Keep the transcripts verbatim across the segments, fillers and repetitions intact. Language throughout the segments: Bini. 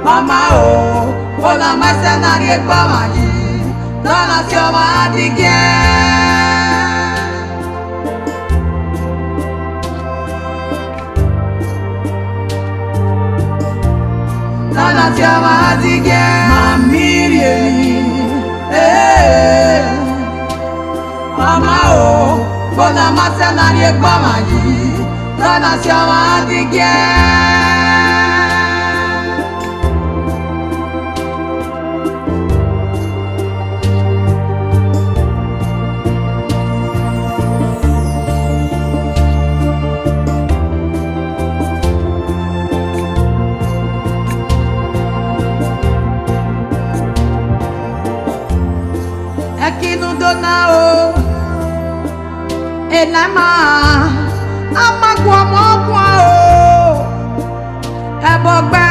Mama o, ọna ma sẹ na rhie gbe ọmwa yi, ne ọ na si ọmwa digiẹn. Ne ọ na si ọmwa digiẹn. Mama rhie emwi, eh. Mama o, ọna ma sẹ na rhie gbe ọmwa yi, ne ọ na si ọmwa digiẹn. Ẹki ne u do na o, ena ma, a ma guọmọ guan o. Ẹbọ gba,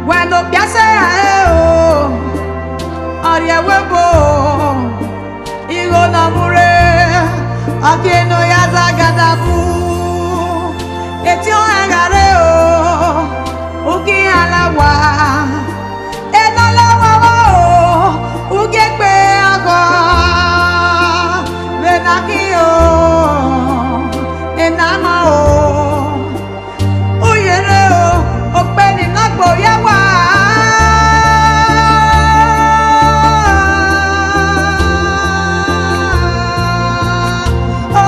wẹ ne okpia sẹ rae o, ọ rhie ẹvbo ebo, igho ne ọ mu rre, ọ kie ne ọ ya zagada bu, etiọnrẹn gha rre o, u ghi iran la owa, ena la owa vba o, u gie egbe ọghọ, vbe na khin o, ena ma o. U ye rre o, okpeni ne ọ gbe ovbi ẹwa. O,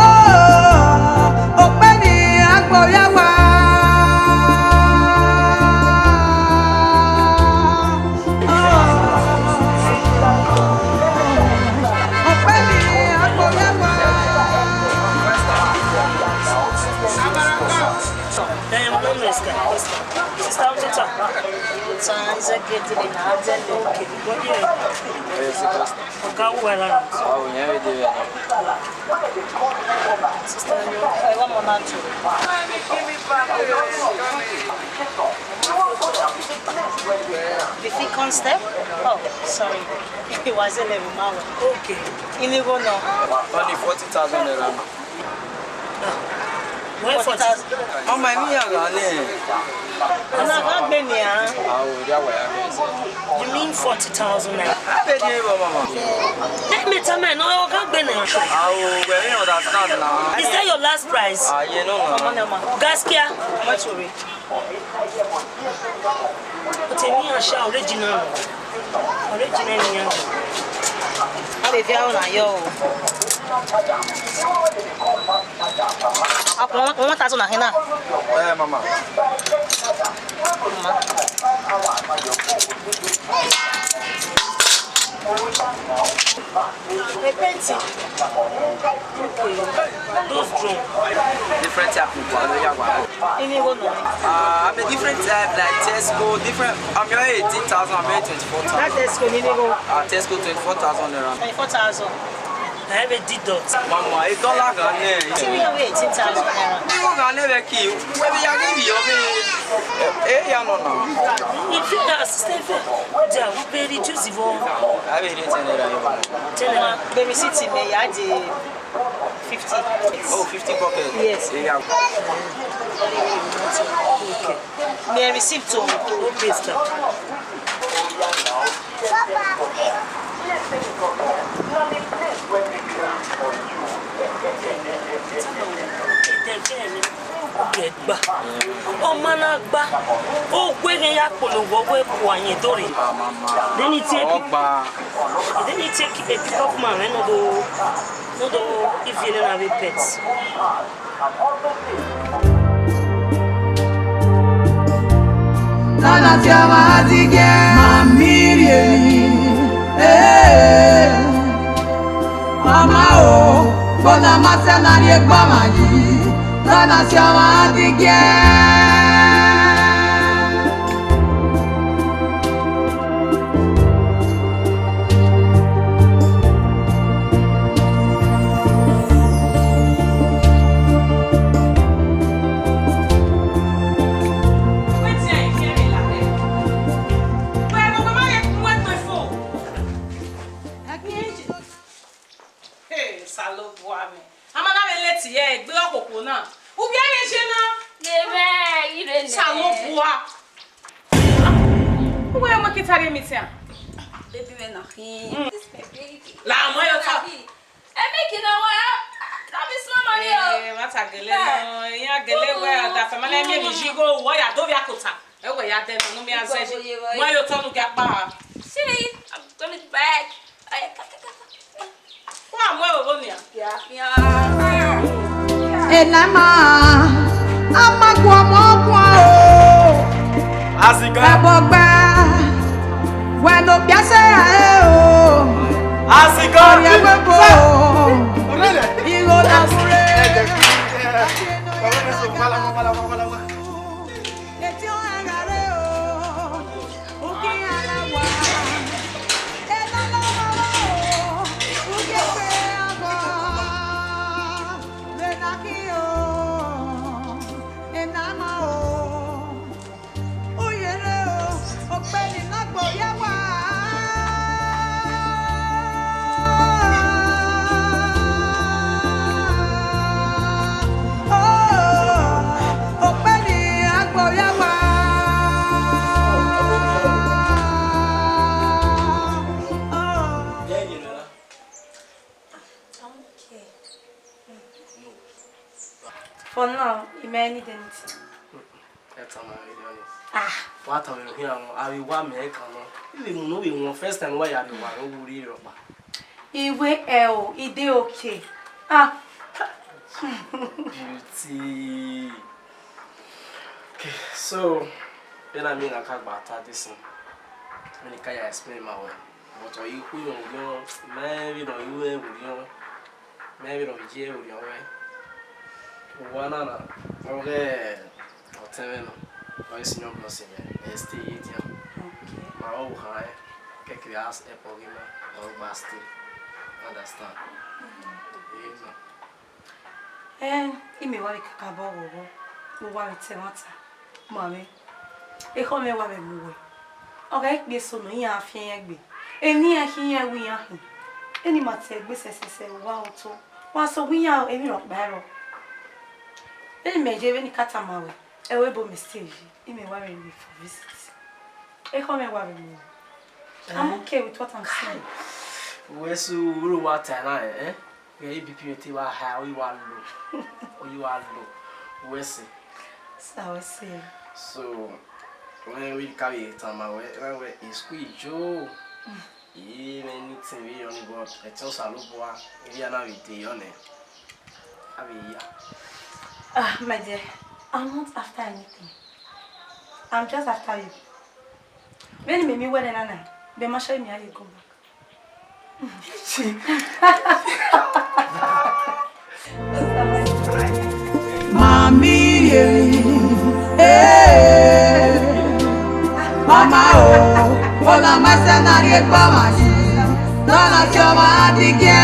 okpeni a gbe ovbi ẹwa. O, okpeni a gbe ovbi ẹwa. Eh, my name is Sister Otita. Otita, is a good thing. Okay, what year? Ọga wẹ la. Awo, yẹn vbe de vbe na. Sister, you, I want one or two. You feel constable? Oh, sorry. It was a level, ma. Okay. Ini go no. Only forty thousand naira. Why forty thousand? Ọmọ, emwi ya gha nẹ. Ọna gha gbe nian. Awo, ya wa ya gbe. You mean forty thousand naira? Abẹ di ebo, mama. Let me tell my no, ọ gha gbe nian. Awo, we don't understand now. Is that your last price? Ah, yeah, no, no. Gaskiya. How much will it? But emwi iran sha original. Original emwi iran. A vbe viọ na yọ o. Akpọ one thousand na khin na. Eh, mama. Mama. Ẹ pẹnti. Those drum. Different type of one, yeah, one. Ini wo no? Uh, I'm a different type, like Tesco, different. I'm your eighteen thousand, I'm your twenty-four thousand. That's Tesco, ini wo? Uh, Tesco, twenty-four thousand naira. Twenty-four thousand. I have a D dot. Mama, a dollar ghan nẹ. Ti mi yọ eighteen thousand naira. Ni wo ghan nẹ vbe ki, we bi ya ghi bi yo be. Eh, ya no na. If you are safe, they will be reduced. A vbe rhie ten naira yọ. Ten naira. Gbe receipt mẹ ya de fifty. Oh, fifty pocket. Yes. Yeah. Okay. Mẹ receipt o. Okay, sir. Ẹdẹgẹ ni, ọ gba. Ọ ma na gba. Ọ wẹ ghe ya kpolo wọ wẹ ku ayen dore. Then he take, then he take a pickup man, eh, no do, no do, if you don't have a pet. Nana ti ọmwa digiẹn, ma mi rhie emwi, eh. Ọmwa o, bona ma sẹ na rhie egbe ọmwa yi, nana ti ọmwa digiẹn. Wetin I hear in la rẹ? Wẹ mo ma ye kun ẹto ifo. Hey, Osanobua mwẹ. A ma na vbe late ye egbe ọkpokpo na. U vbe Osanobua. Uwẹ ọmọ ke ta rhie meeting a? Baby, wẹ na khin. Mm. This my baby. La ọmọ yo ta. Emi kina wa. That be small money o. Eh, wa ta gele nọ, iran gele wẹ a da family mi ni ji go, wa ya do via kota. Ẹ wẹ ya dẹ nọ, nu mi a zẹ ji. Wa yo ta nu ga pa. See, I'm coming back. Ay, ka, ka, ka, ka. Wa mu ẹvbo nia. Enama, a ma guọmọ guan o. Asigan. Ẹbọ gba, wẹ ne okpia sẹ rae o. Asigan. Ọrriẹ wẹ bo, igho na wure. Eti ọnrẹn gha rre o, uki iran na wa, ena na wa o, uki egbe iran gha, vbe na khin o, ena ma o, u ye rre o, okpeni na gbe ovbi ẹwa. Oh, okpeni agbo ya wa. Oh. I'm okay. For now, you may need anything. Ẹ tama vberriọ ni. Ah. Wa tama vberriọ khian, a vbe wa mẹ ẹkan nọ. I vbe mu ne ovbi wọn first time wa ya rrie owa ne ọ wu rri rọkpa. Iwe ẹ o, I dey okay. Ah. Beauty. Okay, so, vbene I mean, I ka gba ta this thing. Vbene I ka ya explain ma wẹ. But ọ i khu irẹn orhiọn, mẹ vbe nọ i ru ẹvbo orhiọn. Mẹ vbe nọ ye orhiọn ruẹ. Owa na na, ọ ghe ọtẹn mwẹ nọ, ọ i senior boss mwẹ, ẹ stay ye edian. Okay. Ma ọ vbe khan rẹn, kẹkẹ a help ọghe na, ọ gba stay. Understand? Ee nọ. Ẹn, I miẹn wa vbe kakabọ ghọghọ, ne uwa vbe ta ẹmwata. Ma mwẹ, ekhọe mwẹ wa vbe mu wẹ. Ọ gha kpie eso nọ, iran fian iran gbe. Emwi iran khin iran ru iran khin. Eni ma tie egbe sẹsẹsẹ, uwa otọ. Wa sẹ owa iran emwi rhọkpa ẹrọ. Eni mẹ ye vbene I ka tama wẹ, ẹ wẹ ebo mẹ stay yi, I miẹn wa vbe re for visit. Ekhọe mwẹ wa vbe mu wẹ. I'm okay with what I'm saying. Wẹ sẹ uru wa ta na, eh? Ghẹ I B P te wa high, ọ i wa low. Ọ i wa low. Wẹ sẹ. Sa wẹ sẹ. So, wẹ vbe ka vbe tama wẹ, wẹ wẹ school yo. I mwẹ anything vbe yọ ni, but ẹtin Osanobua, I vbe ya na vbe de yọ nẹ. A vbe ya. Ah, my dear, I'm not after anything. I'm just after you. Vbene I miẹn emwi wẹ nẹ na na, mẹ ma share me, I go back. Mami ye, eh, mama o, ona ma sẹ na rhie gba ma yi, na na si ọmwa digiẹn.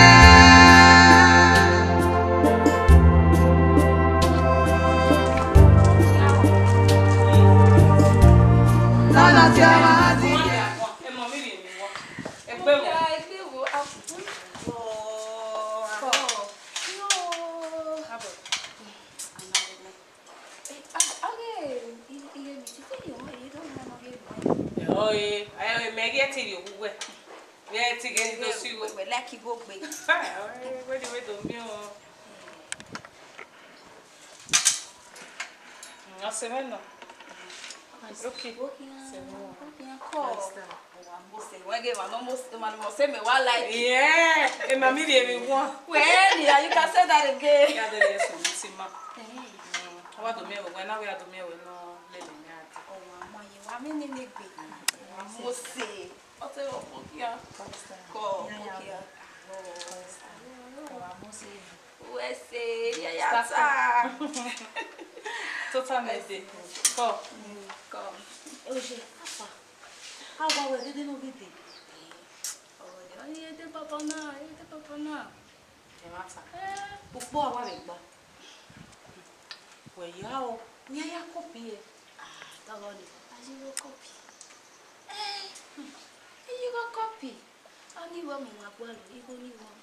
Na na si ọmwa digiẹn. Ẹgbẹ́ wo? Ẹgbẹ́ wo? Ah, oh, no. Abo. Eh, ah, okay. Iye, iye mi ti te yo, iye do na no ye mo. Eh, oh, eh, eh, me ge ti yo we. Ye ti ge do si we. We like go gbe. Ah, we, we di we do mi o. Mm, ọ sẹ mwẹ nọ. Okay. Sẹ mwẹ nọ. Understand. Wa mose, wa ge ma no mose, ma no mose me wa like. Yeah, e ma mi rhie emwi wọn. Well, yeah, you can say that again. Ya de yes, mi ti ma. Eh. Mm, wa do mi ewe, na we do mi ewe no lele mi ati. Oh, wa ma ye, wa mi ni ni gbe. Wa mose. Ọtẹ ọmọ kia. Kọ, ọmọ kia. Wa mose. Wẹ sẹ, ya ya ta. Total mede. Kọ. Kọ. Oje, afa. Awa wẹ dede no ghi de. Ọwẹ, ọ ni ede baba na, ede baba na. Ẹ ma ta. Eh. Ukpo awa vbe gba. Wẹ ya o, ne a ya kọpi ẹ. Ah, dọghọ ni, a ye gho kọpi. Eh, hmm, a ye gho kọpi. Anywhere me wa gualọ, igho ni wọn.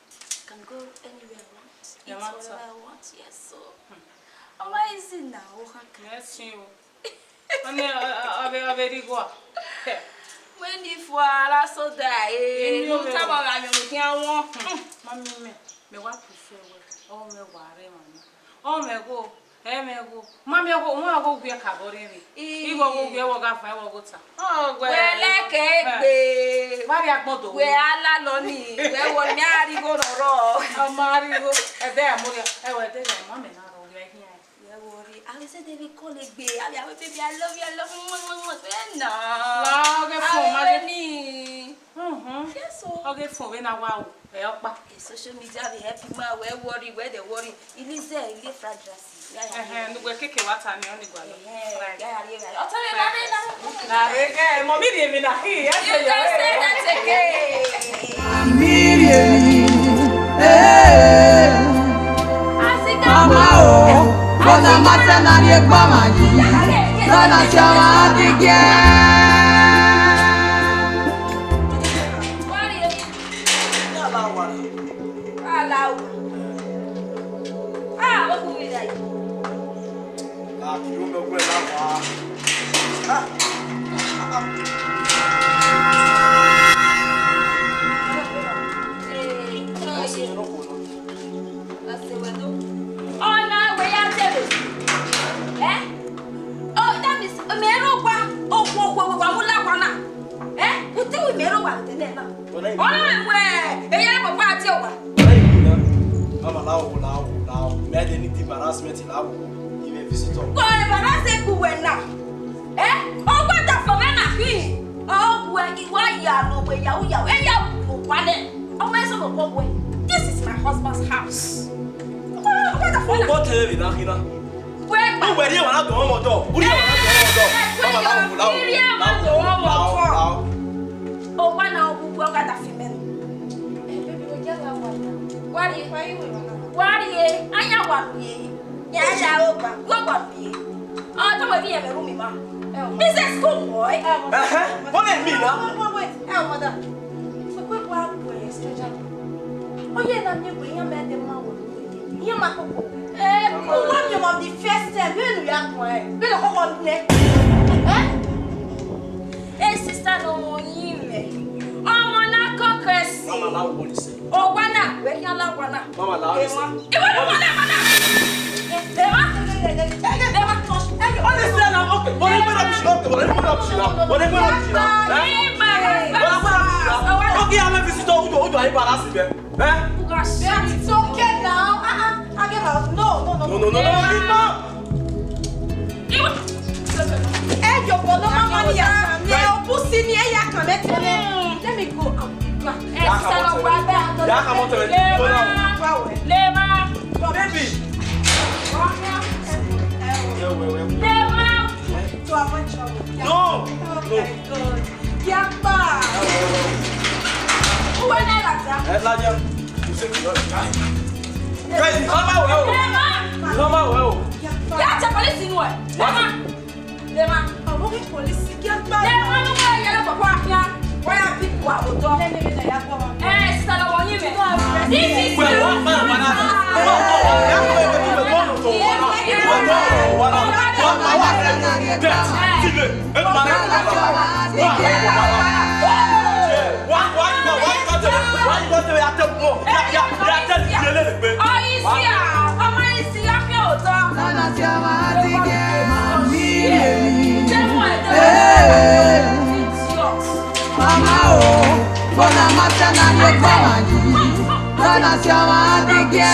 Can go anywhere I want. Eat whatever I want. Yes, so. Hmm. Ọ ma easy na, o khan ka. Yes, you. Ọni, ọ, ọ, ọ vbe, ọ vbe rhie igho a? Wẹ ni fua, la soda, eh, Emi ne u ovbe tama ọ. Ọghe ayọn ne u khian wọn. Hmm, mami mẹ, mẹ wa prefer wẹ, ọ mwẹ wa rre emwa nọ. Ọ mwẹ gho, ẹ mwẹ gho. Mami, ọ gho, wọn gho wiẹ ka vbe rre emwi. Ii. Igho gho wiẹ, wọ gha van, wọ gho ta. Ọ wẹ. Wẹ lẹkẹ egbe. Wa rhie agbọn do. Wẹ a la lọ ni, wẹ wọ ni a rhie igho rọrọ. Ọ ma rhie igho, ẹdẹ a mu rhie, ẹ wẹ ẹdẹ a ma mẹ na rọ, wẹ khian. Wẹ worry. I will say, David, call egbe. I will, baby, I love you, I love you. Mwah, mwah, mwah. Wẹ na. La, ọ ghe phone, ma de. Ni. Mhm. Yes, o. Ọ ghe phone, vbe na wa o. Ẹ ọkpa. Eh, social media dey help you, ma. Wẹ worry, wẹ dey worry. Ilize, ile fragrance. Ẹhẹn, ne uwẹ keke wa ta ni, ọ ni gualọ. Ẹhẹn, fried. Ya, ya, ya, ya. Ọ tọ rre, la rre, la rre. La rre, eh, mọ mi rhie emwi na, hi, ẹ You sẹ yọ, just eh. Say that again. Miriemi, eh. Ọmwa o, bona ma sẹ na rhie egbe ọmwa yi, bona si ọmwa digiẹ. Ah, okhuo vbe ra yi. Ah, kilo mẹ ọgwẹ na wa. Ah. Eh, Ọse, eh. Ọse wẹ do. Ọ na wẹ ya te vbe. Eh? Oh, that means, mẹ rre owa, okhuo, okhuo, okhuo, wa mu la owa na. Eh? U te ru mẹ rre owa vbe nẹ na. Ọna wẹ, eya papa tie owa. Mama, la wo, la wo, la wo. Mẹ de need embarrassment, la wo. Even visitor. Ko embarrass ku wẹ na. Eh? Ọ wa da fo mẹ na khin. Ọ wẹ, I wa ya lo wẹ ya u ya. E ya wo pa nẹ. Ọ ma sọ ko wẹ. This is my husband's house. Ọ wa da fo mẹ na. Ọ bọ te vbe na khin na. Wẹ pa. U wẹ rhie emwa na dọn ọmọ dọ. U rhie emwa na dọn ọmọ dọ. Ẹ, mama, la wo, la wo, la wo, la wo. Owa na, ọ gu uwu, ọ gha da fi mẹ nọ. Eh, baby, wẹ ya la owa na. Wa rhie. Wa rhie, a ya wa rhie. Ya ya owa, wẹ wa rhie. Ọ tọ wẹ ghi yẹ vbe ru mi ma. This is school boy. Ẹhẹn, what do you mean, huh? Wait, wait, wait. Eh, mother. So, quick, wa bu ẹ stranger. Ọ ye na mi egbe, iran mẹ de ma wo. Iran ma koko. Eh, one of the first time, vbene u ya guan ẹre, vbene ọ koko nẹ. Eh? Eh, sister, no mo yin mẹ. Ọmọ na koko ẹse. Mama, la wo ni se. Owa na, wẹ khian la owa na. Mama, la wo ni se. Emwa. Iwẹ ló wọlé owa na. Emwa. Emwa. Honestly, now, okay. What are you gonna do? Okay, what are you gonna do now? What are you gonna do now? Eh? What are you gonna do now? Okay, I'm a visitor. Who do, who do I embarrass you, eh? Eh? It's okay now. Uh-uh. I get out. No, no, no, no, no, no, no, no, no. Ẹ jọ̀bọ̀ ló máa ma ní àkàmì ẹ̀, òkú sí ni ẹ yà kàn mẹ́tẹ̀ẹ́. Let me go and be back. Ẹ sísá lọ gba abẹ́ àtọ́. Yà kà mọ́tò rẹ̀. Lè má. Lè má. Baby. Lè má. No. No. Yapa. Uwe na lata. Ẹ lajẹ. Guys, come out well. Come out well. Ya te police nu ẹ. Lema. Lema. Ọmọ mi police kí ẹ gbá. Lema ló wá yẹlẹ pọpọ àfíà. Wọ́n yà bí kú àwòtọ́. Ẹ sọ̀rọ̀ wọ̀nyí mi. This is Ọmọ o, bona ma sẹ na rhie egbe ọmwa yi, bona si ọmwa digiẹ.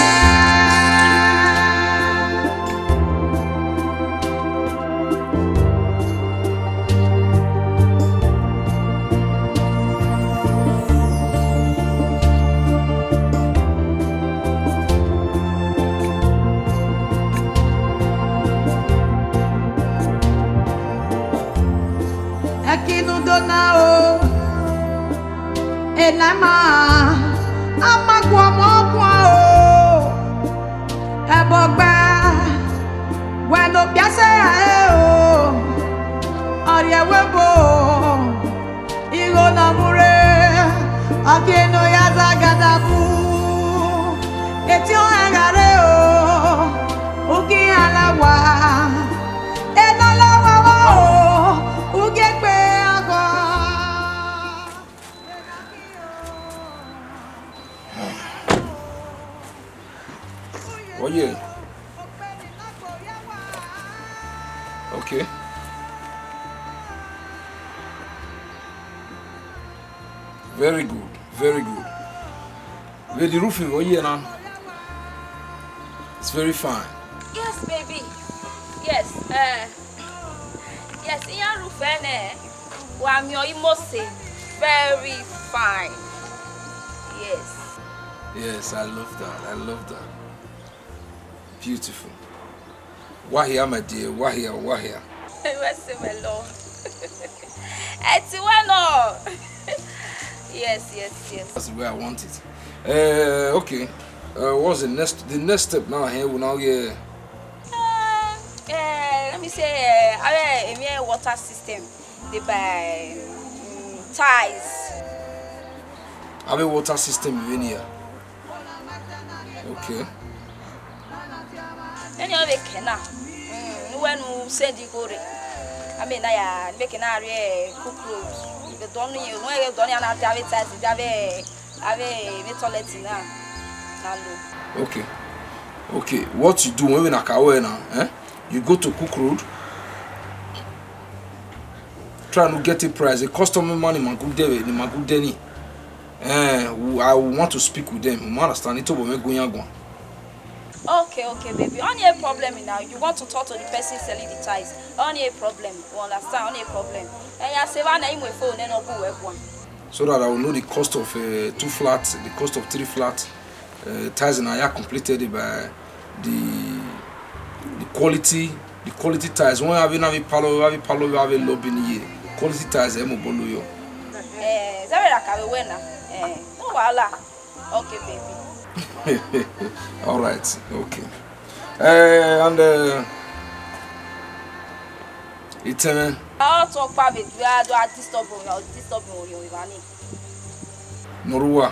Ẹki ne u do na o, ena ma, a ma guọmọ guan o, ẹbọ gba, wẹ ne okpia sẹ rae o, ọ rhie ẹvbo ebo, igho ne ọ mu rre, ọ kie ne ọ ya zagada bu, etiọnrẹn gha rre o, u ghi iran la owa, ena la owa vbọ o. Oh, yeah. Okay. Very good. Very good. Vbe the roof vbe ọ ye na? It's very fine. Yes, baby. Yes. Uh, yes, iran roof ẹnẹ. Wa miẹn ọre Mose. Very fine. Yes. Yes, I love that. I love that. Beautiful. Wahia, my dear, wahia, wahia. Wẹ se wẹ lọ. Ẹ ti wẹ nọ. Yes, yes, yes. That's the way I want it. Uh, okay. Uh, what's the next? The next step now? Here we now, yeah. Uh, uh, let me say, uh, I mean, water system. They buy um, tiles. Have a water system in here. Okay. Ẹni ọ vbe kẹ na, mm, ne uwẹ nu send igho rre. Amẹ na ya ne kẹ na rrie Cook Road. Dọni ye, wẹ dọni ana te ave tiles, ave ave me toilet na. Na lo. Okay. Okay. What you do when we na ka we na, eh? You go to Cook Road. Try no get a price. The customer money man good there, ni man good there ni. Eh, I want to speak with them. You understand? It over me go yan gwan. Okay, okay, baby. Only a problem now. You want to talk to the person selling the tiles. Only a problem. You understand? Only a problem. And ya se va na imu phone no go we gwan. So that I will know the cost of uh, two flats, the cost of three flats. Uh, tiles na ya completed by the the quality, the quality tiles. When have you have a palo, have a palo, have a lobby in here. Quality tiles, eh, mo bolo yo. Eh, zavera ka we na. Eh, no wahala. Okay, baby. All right, okay. Uh, and uh, it's uh, Ọ tọ kpa vbe gbe a do a disturb o, disturb o yo ivani. Noruwa.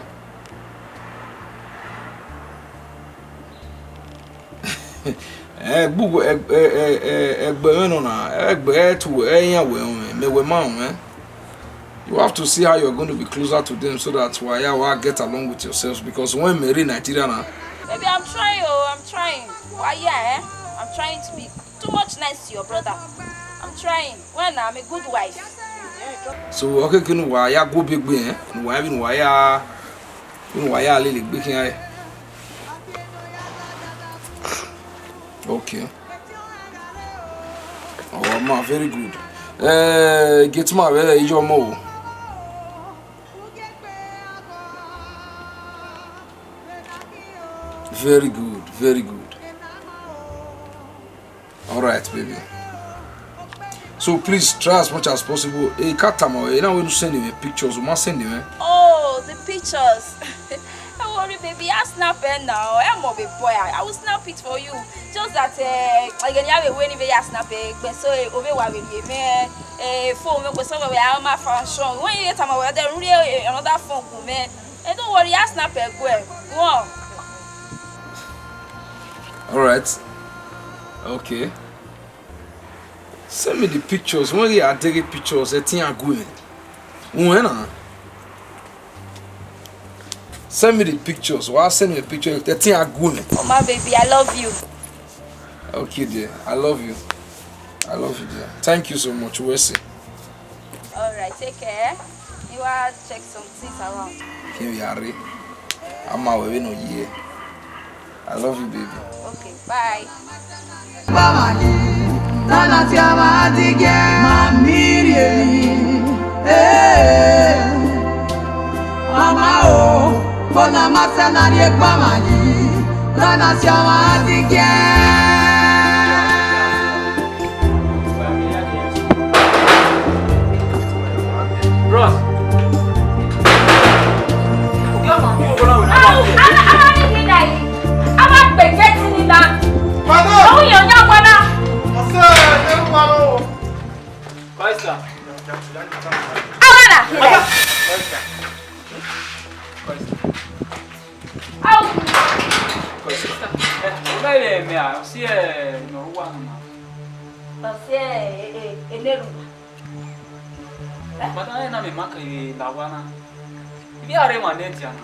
Ẹgbugbe ẹgbẹ mwẹ nọ na, ẹgbẹ ẹtu ẹ iran wẹ ọnrẹn, mẹ wẹ ma ọnrẹn. You have to see how you're going to be closer to them so that wa ya wa get along with yourselves, because when mẹ rre Nigeria na. Baby, I'm trying, oh, I'm trying. Why, yeah, eh? I'm trying to be too much nice to your brother. I'm trying. Well, now, I'm a good wife. So, okay, can wa ya go big way, eh? Wa even wa ya, even wa ya lele big, eh? Okay. Oh, ma, very good. Eh, get my way, your mo. Very good, very good. All right, baby. So please try as much as possible. Hey, cut time away. Now we send him pictures. We must send him. Oh, the pictures. Don't worry, baby. I snap it now. I'm a big boy. I, I will snap it for you. Just that, uh, again, you have a way anyway. I snap it. But so, eh, over what we man, eh, phone, we so we are my function. When you get time away, then really eh, another phone, man. Eh, don't worry. I snap it. Go, go on. All right. Okay. Send me the pictures. When you are taking pictures, I think I'm going. When, uh, send me the pictures. Well, I'll send you a picture. I think I'm going. Oh, my baby, I love you. Okay, dear. I love you. I love you, dear. Thank you so much. We'll see. All right, take care. You are check some things around. Here we are. I'm away no year. I love you, baby. Okay, bye. Mami, eh, mama o, bona ma sẹ na rhie kpa mwa yi, lana si ọmwa adigie. Bros. Ugie ọmọ mi wo na wẹ na. Au, ana, ana ni ni na yi. Ama gbe gate ni na. Madam. Owu yo nya wa na. Ase, ne wa lo. Christa. Awa na. Christa. Christa. Au. Christa. Eh, o na ire mẹ a, o si e no wa na. O si e, e, e, ne ru. Madam, ena mẹ ma ke la owa na. Ivbi a rre emwa ne dia na.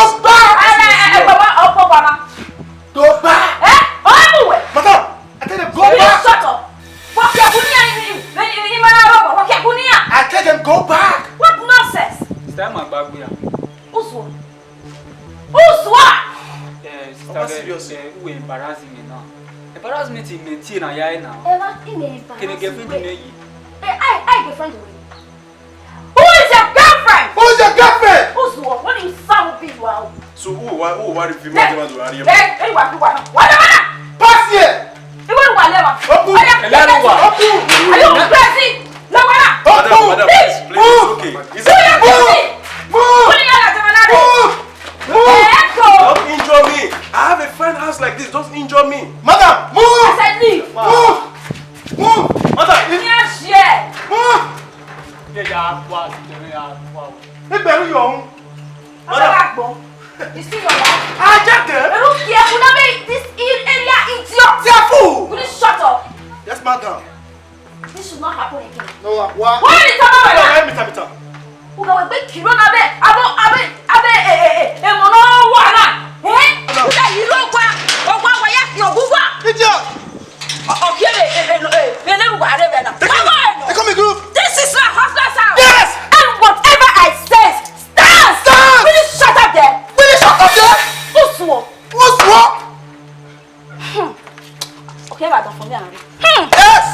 Go back! Ẹ, ẹ, ẹ, ẹ, baba, ọkọ wa ma. Go back! Ẹ, ọ mu wẹ. Madam, I tell them, go back! Shut up. Wa kiẹ gu nian, i, i, i, i, i ma na rọ, wa kiẹ gu nian. I tell them, go back! What nonsense? Sister, ma gbagbe ya. Uzuo. Uzuo! Eh, sister, serious? Eh, u embarrass me now. Embarrassment, me tie na ya na. Eva, i me embarrass. Kene girlfriend me yi. Eh, I, I girlfriend we. Who is your girlfriend? Who is your girlfriend? Uzuo, what do you sound be you are? So who wa, who wa reveal my girlfriend to Ariel? Eh, eh, wa, wa, wa, wa, wa. Pass here! Iwe wa lẹ wa. Open! Oya, Ẹlẹ́rìí wa. Open! Are you crazy? Lẹ wa na. Madam, madam, please, please, it's okay. It's okay. Move! Move! Move! Move! Don't injure me. I have a fine house like this. Don't injure me. Madam, move! I said leave. Move! Move! Madam, leave. Move! Yeah, yeah, wa, yeah, wa. Ẹgbẹ̀rún yọ ọ̀hún. Ọ̀rẹ́ wa gbọ́. You see your wife? Ajá kẹ́. Eru kiẹ, una be this ill area idiot. Careful. Will you shut up? Yes, madam. This should not happen again. No, wa, wa. Why you talk about that? Mita, mita. Uga we gbe kiro na be, abo, abe, abe, eh, eh, eh, eh, mo no wa na. Eh? Uga yi ro gua, ogua wa ya ki ogu gua. Idiot. Ọ, ọ, ye, eh, eh, eh, eh, eh, ne ru wa re be na. Take me, take me, group. This is my husband's house. Yes. And whatever I say, stand. Stand. Will you shut up there? Will you shut up there? Usuo. Usuo. Hmm. Okay, but don't for me, Henry. Hmm. Yes.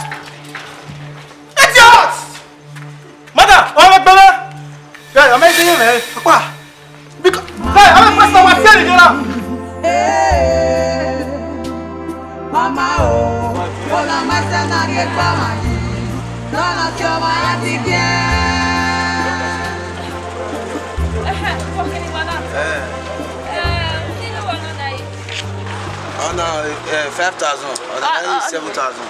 Idiot. Madam, ọmọ ẹgbẹ́ rẹ. Ẹ, ọmọ ẹgbẹ́ rẹ, ọ̀pá. Because, hey, I'm a pastor, my friend, you know. Mama o, yo na ma sa na ge pa ma yi. No na ki o ma ya ti ge. Ọna, eh, five thousand, ọna, ah, ah, seven thousand.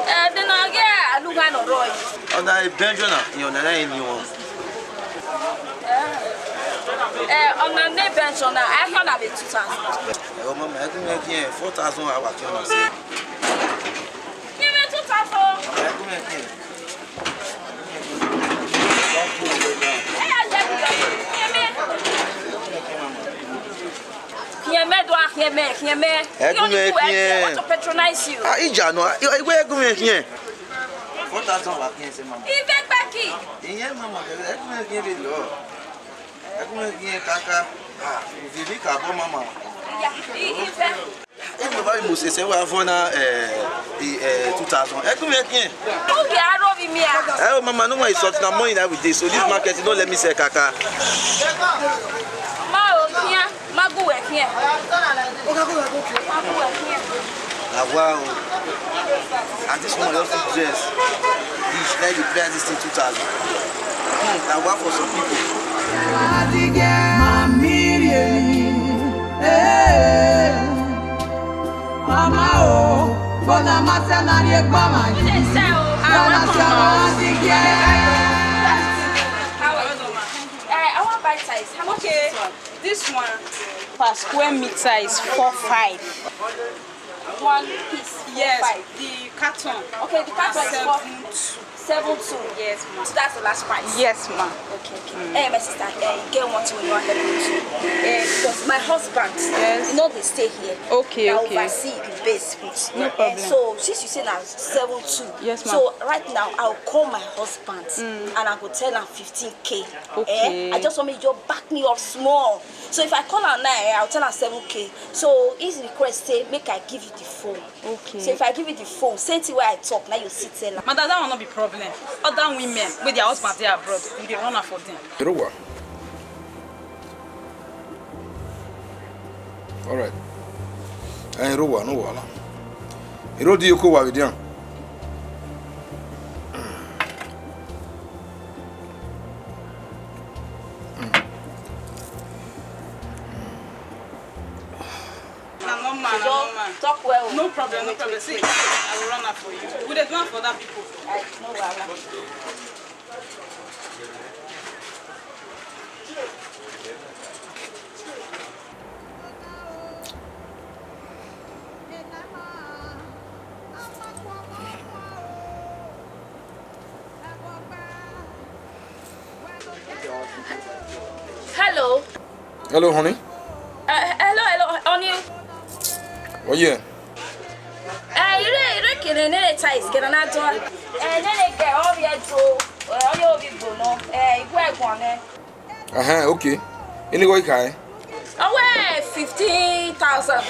Eh, de na ghe alugha ne ọ rrọọ yi. Ọna, eh, Benjo na, ọna na eni wọn. Eh, ọna ne Benjo na, a khian na vbe two thousand. Eh, ọ mama, ẹ gu mwẹ khian four thousand, a wa khian na sẹ. Give me two thousand. Ẹ gu mwẹ khian. Khian mẹ do a khian mẹ, khian mẹ. Ẹ gu mwẹ khian. I want to patronize you. Ah, ija nọ, I, I, wẹ gu mwẹ khian. Four thousand wa khian sẹ mama. Ive gbẹki. Iye mama, ẹ gu mwẹ khian vbe lọ. Ẹ gu mwẹ khian kaka. Ah, vivi ka bọ mama. Ya, i, ive. If you buy Moses, eh, we have one, uh, eh, two thousand. Eh, come here, here. Okay, I don't be me. Eh, oh, mama, no one is sorting the money that with this. So this market, you don't let me sell kaka. Ma o, here. Ma go work here. Ma go work here. Ah, wow. And this one also dress. This, like the price is still two thousand. Hmm, I work for some people. Mama, hey. Mama o, bona ma sẹ na rhie gba ma yi. Ana sẹ ma si gie. How are you? Eh, I wan buy tiles. How much is this one? This one per square meter is four five. One piece, four five. Yes, the carton. Okay, the carton is four. Seven two. Seven two. Yes, ma. So that's the last price. Yes, ma. Okay, okay. Eh, my sister, eh, e get one thing wey I wan help you do. Eh, because my husband, yes, he no dey stay here. Okay, okay. Na overseas he base with. No problem. Eh, so since you say na seven two, yes, ma, so right now I will call my husband, mm, and I go tell am fifteen K. Okay. Eh, I just want make you just back me up small. So if I call am now, eh, I will tell am seven K. So he request say make I give you the phone. Okay. So if I give you the phone, same thing wey I talk, na you still tell am. Madam, that one no be problem. Other women wey their husband dey abroad, we dey run am for them. Ero wa. All right. Eh, ero wa, no wahala. Ero di oko wa vbe dia. Na normal, na normal. Talk well. No problem, no problem. See, I will run am for you. We dey do am for other people. I no wahala. Hello. Hello, honey. Eh, hello, hello, honey. Oh, yeah. Eh, ire, ire kene nene tiles kene na dua. Eh, nene ke o vie do. Eh, o yo vi gbo no. Eh, igwe egwọ nẹ. Ẹhẹn, okay. Ini gho ika, eh? Ọ wẹ fifteen thousand.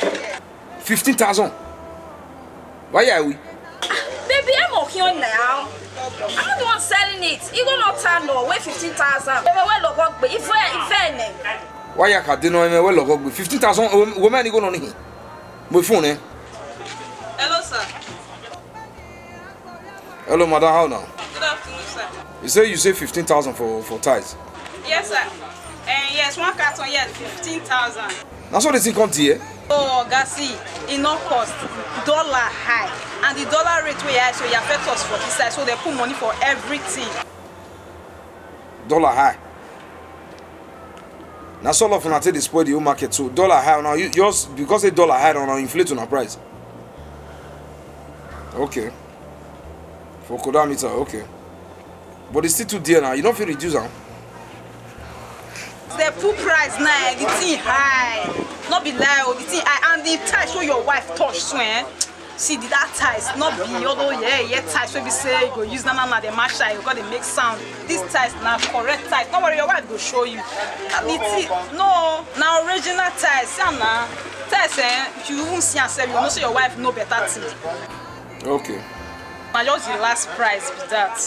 Fifteen thousand? Why are we? Baby, I'm okay now. I'm the one selling it. You gonna turn no, wait fifteen thousand. Baby, where logo gbe? If I, if I name. Why you can deny me? Where logo gbe? Fifteen thousand. Wo me ni go no ni. Mo phone, eh? Hello, sir. Hello, madam. How now? Good afternoon, sir. You say you say fifteen thousand for, for tiles? Yes, sir. Eh, yes, one carton, yes, fifteen thousand. Na so the thing come there? Oh, oga, see, e no cost. Dollar high. And the dollar rate wey high, so e affect us for this side. So they put money for everything. Dollar high. Na so all of una take dey spoil the whole market. So dollar high, now you just because say dollar high, now inflate una price. Okay. For Koda meter, okay. But it's still too dear now. You don't feel reduce am. The pool price now, the thing high. Not be lie, oh, the thing high. And the tiles wey your wife touch, so, eh? See, the, that tiles, not be all those, yeah, yeah, tiles wey be say you go use na, na, na, dey mash am, you go dey make sound. This tiles na correct tiles. Don't worry, your wife go show you. And the thing, no, na original tiles. See am na. Tiles, eh, if you even see am sef, you know say your wife know better thing. Okay. Na just the last price be that.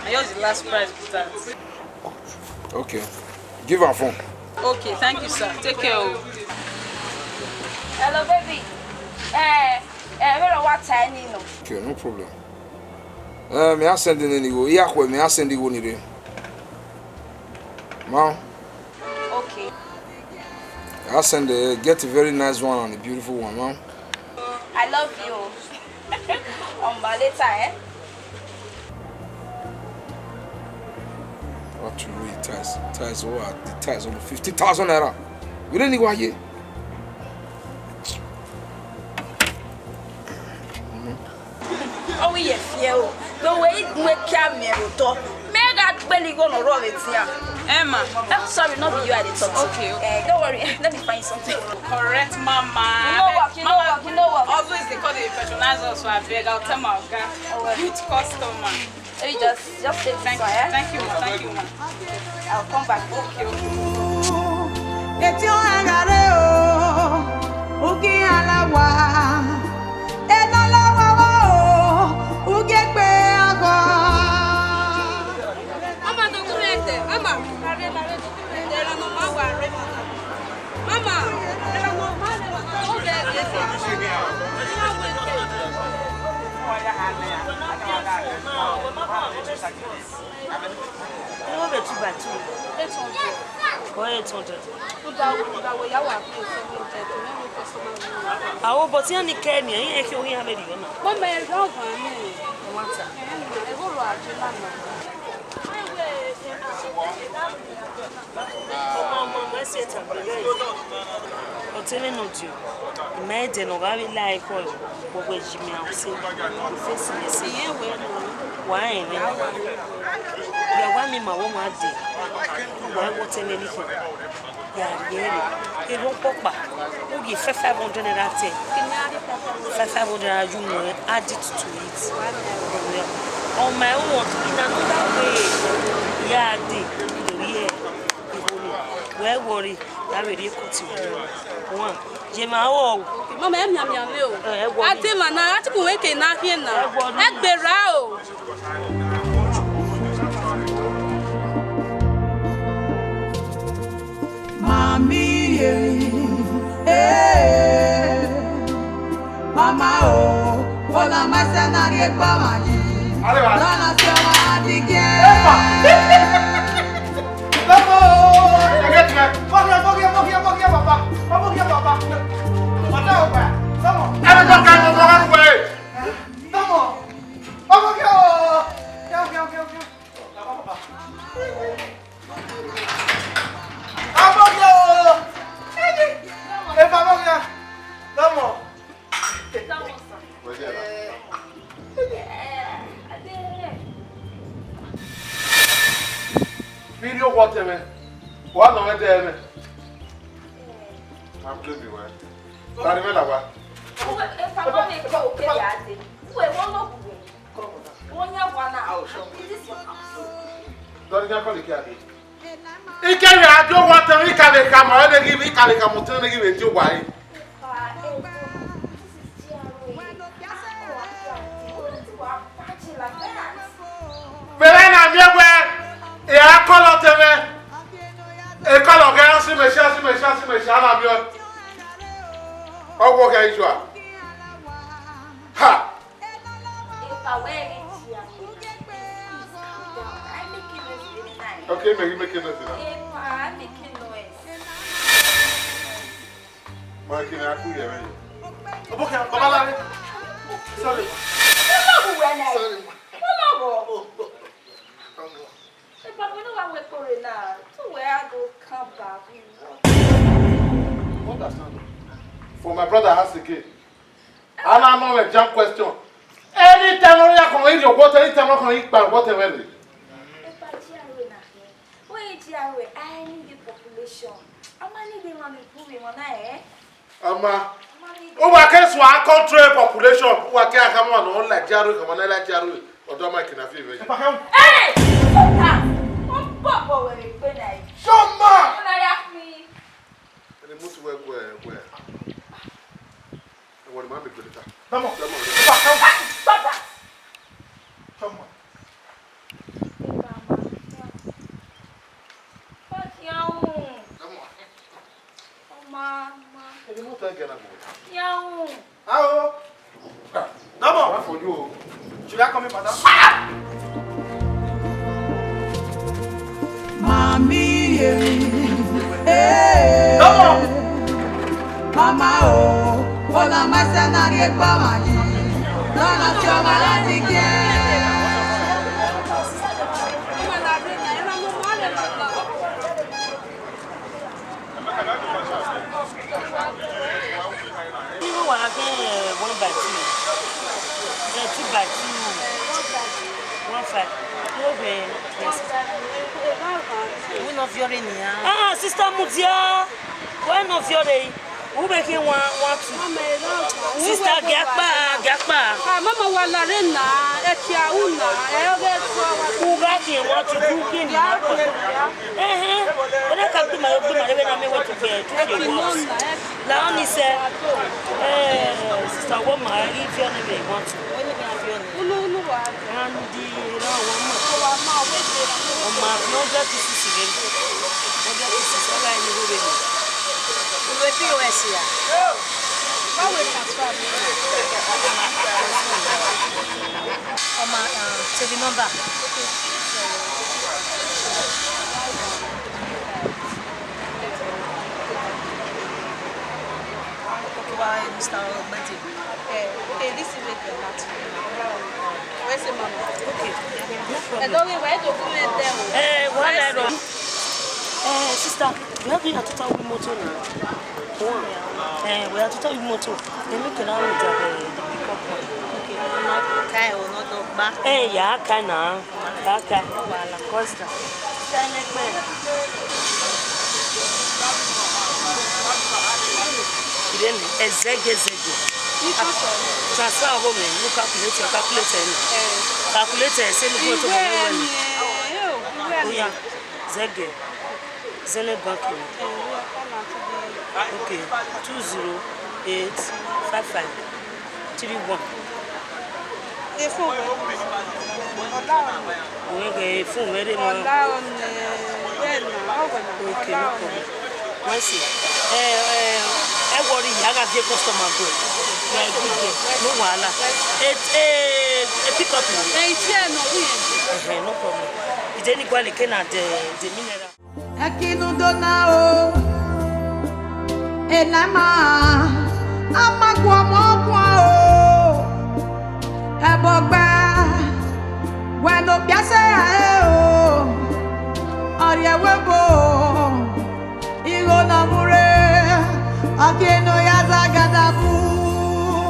Na just the last price be that. Okay. Give am phone. Okay, thank you, sir. Take care o. Hello, baby. Eh, eh, where wa ta ni no? Okay, no problem. Eh, me I send in any go. Yeah, me I send you one. Ma. Okay. I send a get a very nice one and a beautiful one, ma. I love you. Um, later, eh? What you read, tiles? Tiles, what? The tiles on fifty thousand naira. We don't need one here. Ọ wẹ iyẹn fiẹ o. Vbe wẹ i gun ekia miẹn vbe otọ. Mẹ gha gbele igho ne ọ rrọọ vbe tian. Emma. Eh, sorry, not be you I dey talk to. Okay, okay. Eh, don't worry. Let me find something. Correct, mama. You know work, you know work, you know work. Always they call, they patronize us, so I beg, I'll tell my oga. Oh, well. Good customer. Let me just, just take this one, eh? Thank you, thank you, ma. I'll come back. Okay, okay. Eti ọnrẹn gha rre o, uki ala wa, ena la wa wa o, uki egbe aghọ. Mama, don't do like that. Mama, don't do like that. Mama, don't do like that. Mama, Wẹ eight hundred. Uda, uda wẹ ya wa fi seven hundred, ne customer. Awo, but iran ni kẹ ni, iran khian, iran vbe rhie ọna. Mama, ẹ rọ van nẹ. Ọ ma ta. Ẹ, ẹ vbe rọ aje na nọ. Ọma, ọma, ọma, ẹ si ẹta gbe rẹ. Ọtẹn mwẹ nọ dio. Ima ẹdẹ ne ọ gha vbe la ẹkọ, wẹ wẹ yi mẹ a se. Face mẹ se. Wa rẹn mwẹ. Ya wa mi ma wẹ ọmwa dee. Wa wẹ ọtẹn mwẹ ni khian. Ya rhie ẹre. Erha ọkpọkpa. U ghi five, five hundred naira tẹ. Five, five hundred naira, you know, add it to it. On my own, in another way, ya dee, do ye. Wẹ wọrre, ya vbe rhie cut wẹ. One, ye ma o. Mama, ẹ mianmian vbe o. Ẹ, ẹ wọrre. A te ma na, a ti kun wẹ ke na khian na. Ẹ wọrre. Ẹ gberra o. Mami ye, eh, mama o, ọna ma sẹ na rhie gba ma yi. Lọna si ọmwa digie. Come on. Come here, come here, come here, come here, papa. Come here, papa. Papa, come on. Come on. Come on. Come on. Come on. Come on. Come on. Come on. Come on. Vbe I rhie owa ọtẹn mwẹ, wa nọ mwẹ dẹ mwẹ. Ma blame wẹ. Tari mwẹ la wa. Uwẹ, efa ma mwẹ ke oke ya dee. Uwẹ, wọ nọ gbe uwẹ. Wọ yan wa na. Is this your house? Dọni ya kọli ke a dee. I kẹvbe a die owa ọtẹn mwẹ, I ka vbe khama ọnrẹn ne ghi, I ka vbe khama ọtẹn ne ghi vbe die owa ẹre. Vbe ẹmwẹ na miẹn wẹẹ, e a kọlọ ọtẹn mwẹ, e kọlọ ghẹ, a si mẹ sia, a si mẹ sia, a si mẹ sia, a na miẹn ọẹn. Ọ wọ ghẹ iye ua. Ha! Epa, wẹ ghi dia. Please calm down. I make a noise in the night. Okay, make, make a noise now. Epa, I make a noise. Ma kini aku ye me. Oboke, Baba Lare. Sorry. Sorry. Come on. Epa, we no wa wait for it now. So where I go come back? We what? Understand? For my brother house again. A na nọ mwẹ jam question. Anytime ọ ya kọmọ, I rhie owa ọtẹn, anytime ọ kọmọ, I kpa owa ọtẹn mwẹ rre. Epa, G R A na khin. Wẹ G R A, I need the population. A ma need emwa ne bu emwa na, eh? Ama. A ma need. Uwa ke suẹn control population, uwa ke a khama ne ọ la G R A, khama ne ọ la G R A. Ọdọ ma kina fi vẹ. Epa, come. Hey! Stop that! Ọ bọbọ wẹ vbe gbe na. Shoma! Ọ na ya khin. Ẹni mutu wẹ guẹ, guẹ. Ẹwọ ne ma miẹn egbe ta. Come on. Come on. Come on. Come on. Come on. Come on. Come on. Ẹni mutu ẹgẹ na gbogbo. Ao. Come on. Wá fojú o. Should I come in, madam? Mami ye, eh. Come on. Mama o, ọna ma sẹ na rhie gba ma yi. Lọna si ọmwa digie. Even wa khin, eh, one by two. Eh, two by two. One five. No be, yes. We no viore nian. Ah, sister Mudia. Why no viore? U vbe khin one, one two. Sister, gie akpa, gie akpa. Ah, mama, wa la rre na, ẹ kia u na, ẹ ọghe ẹtuẹ wa. U gha khin one two, u khin ni. Ẹhẹn. Wẹ na ka gbe ima yo, gbe ima yo, vbene a miẹn wẹ two kẹ, two kẹ what? La ọni sẹ. Eh, sister, wẹ ma ghi viọ nẹ vbe one two. Wẹ ne a viọ nẹ. Unu, unu wa. And the, no, one more. Wa ma, wẹ de. Ọ ma fi hundred pieces rre. Hundred pieces, ọ gha ni rre. Uwe P O S ya. Báwo ni transfer mi? Ọmọ, ah, save the number. Where's the mama? Okay, no problem. Ẹdọ ghi wẹ do gu mwẹ dẹ o. Eh, wala ẹrọ. Eh, sister, wẹ ghi ya tota wi moto na. One. Eh, wẹ ya tota wi moto. Then make una run down the, the pickup one. Okay, ma ka ẹ o nọ dọ gba. Eh, ya ka na. Ya ka. No wahala. Cause na. Sister, ẹ nẹgbẹ. Irene, ẹzẹgẹ, ẹzẹgẹ. Transfer ọghe mwẹ, ne u calculate, calculate ẹre. Eh. Calculate ẹre, sẹ ne u gu ẹre to mwẹ wẹ ni. Iwe ẹre, iwe ẹre. Oya, zẹgẹ, Zenith Bank ni. Eh, iwe ẹre, Okay, two zero eight five five three one. Efun wẹ. Ọla ọni. Wẹ ghe efun mwẹ rre mọ. Ọla ọni, wẹ na, ọ wẹ na. Okay, no problem. Wẹ si. Eh, eh, ẹ worry, a gha vie customer go. Wẹ good girl. No wahala. Eh, eh, eh, pick up you. Eh, itie nọ, wi. Eh, eh, no problem. Ije ni gualọ ke na de, de mineral. Ẹkinudo na o, ena ma, a ma guọmọ guan o, ẹbọ gba, wẹ ne okpia sẹ rae o, ọ rhie ẹvbo ebo, igho ne ọ mu rre, ọ kie ne ọ